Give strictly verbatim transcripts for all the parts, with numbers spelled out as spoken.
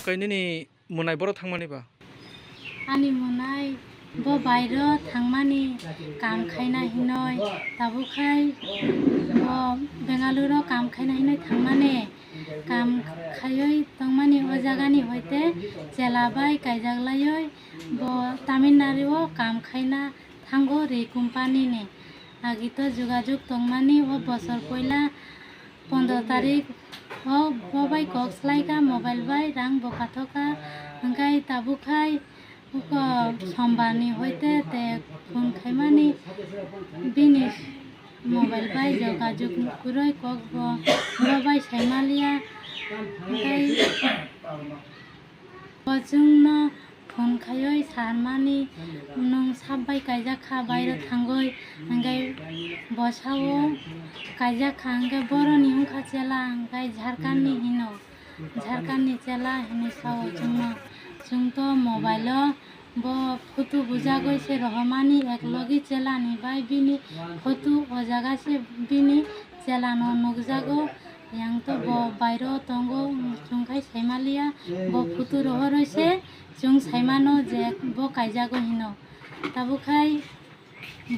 Khe nini mwnai boro thangmani ba? Ani mwnai bo bairo thangmani kam khaina hinoi, tabuk khai bo Bengaluru o kam khaina hinoi thangmani. Kam khaioi tongmani o jagani hoite chela bai kaijak laioi bo Tamil Nadu o kam khaina thango ri company ni. Agi to jogajog tongmani o bosor poila pondro tarik o bo bai kok slai kha mobile bai rang bo kathok kha, hwnkhe tabuk khai uko sombar ni hoite te phone khaimani bini mobile bai jogajog kwrwi kok bo bo bai sai maliya, hwnkhe bo chwngno phone khaioi sanmani, "Nwng sap bai kaijak kha, bairo thangoi," hwnkhe bo sao, "Kaijak kha," hwnkhe boroni wngkha chela, hwnkhe Jharkhand ni hino, Jharkhand ni chela hinwi sao chwngno. Chwng to mobile o bo photo bujagoi se rohormani, eklogi chela ni bai bini photo o jaga se bini chela no nukjago. Yang to bo bairo tongo, chwng khai saimaliya, bo photo rohorwi se chwng saimano je bo kaijago hino. Tabuk khai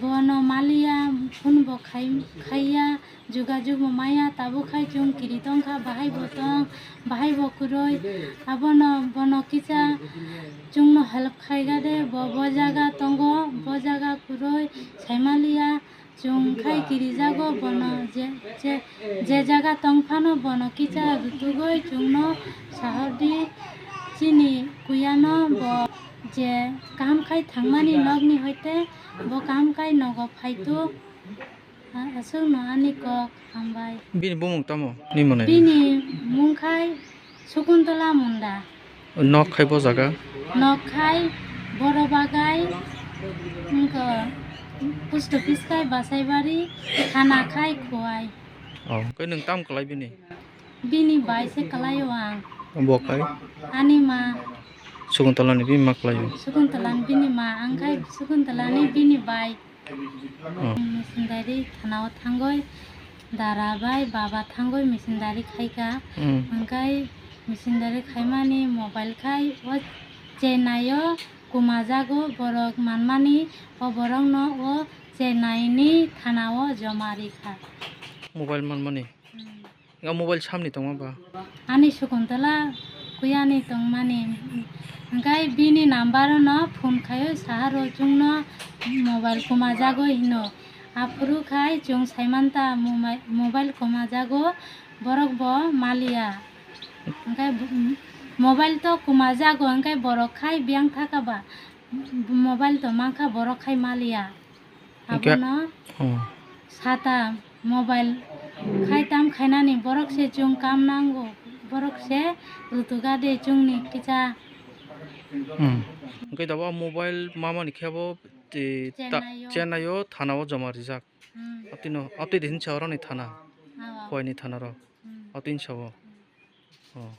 bono maliya, phone bo khai, khaiya, jogajog bo maya, tabuk khai chwng kiri tongkha, bahai bo tong, bahai bo kwrwi, abono bono kisa chwngno help khaigade, bo bo jaga tongo, bo jaga kwrwi saimaliya. Chwng khai kirijago bono je, je, je jaga tongphano bono kicha rutugoi chwngno sahordi, chini kuyano bo je kaham khai thangmani nokni hoite bo kaham khai nogo phaitu, a-, aswkno ani kok hambai. Bini bumung tamo? Ni mwnai? Bini mung khai Sukuntola Munda. Nok khai bo jaga? Nok khai Boro Bagai, wngkha post office khai Basaibari, thana khai Khowai. Oh, khe nwng tam kwlai bini? Bini bai se kwlaio ang. Bo khai? Ani ma. Sukuntolani bini ma kwlaio? Sukuntolani bini ma, ang khai Sukuntolani bini bai. Oh. Missionary thanao thangoi dara bai baba thangoi missionary khaika. Hmm. Hwnkhe missionary khaimani mobile khai o Chennai o kumajago borok manmani, o borokno o Chennai ni thanao joma rikha. Mobile manmani? Hmm. Nga mobile samni tongma ba? Ani Sukuntala kuyani tongmani. Hwnkhe bini number no phone khaio saharo chwngno mobile kumajago hino. Aphuru khai chwng saimanta mumai-, mobile kumajago, borok bo maliya. Hwnkhe bo-, mobile to kumajago hwnkhe borok khai biyang thaka ba, mobile to mankha borok khai maliya. Hwnkhe, abono oh. Sata mobile khai tam khainani borok se chwng kam nango, borok se rutuga de chwngni kicha. Hmm. Hwnkhe dabo mobile mamani khe bo te ta-, Chennai o. Chennai o thana o joma rijak. Hmm. Atino, atwi de hinsa oroni thana. Awa. Khowai ni thana ro. Hmm. Atwi hinsa o. Oh.